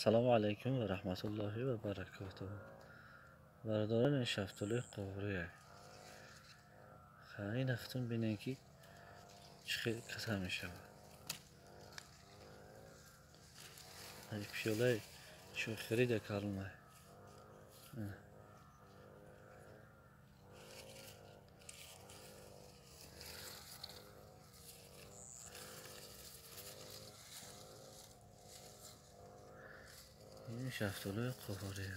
Салому алайкум ва раҳматуллоҳи ва баракотуҳ. Бародарон, ин шафтолуи қоврие. Ин хутун бинен, ки чӣ хел каса мешавад. Пиёлаи чойхӯрида калонай. Ин шафтолуи қоврие.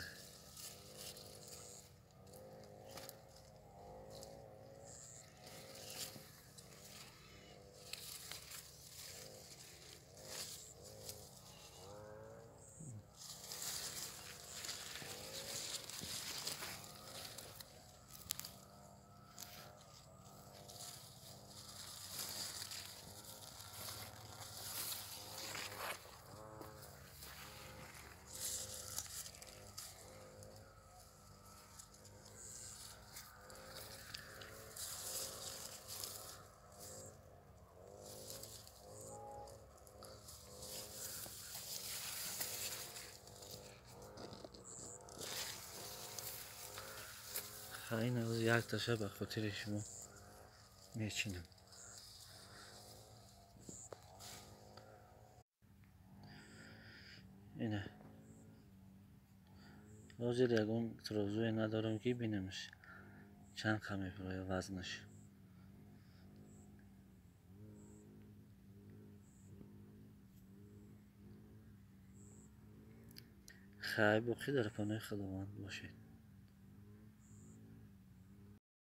Ин як таша ба хотири шумо мечинам. Ина ҳозир ягон тарозуе надорам, ки бинамш чанд қа мебарояд вазнаш. Хай, боқӣ дар паноҳи Худованд бошед.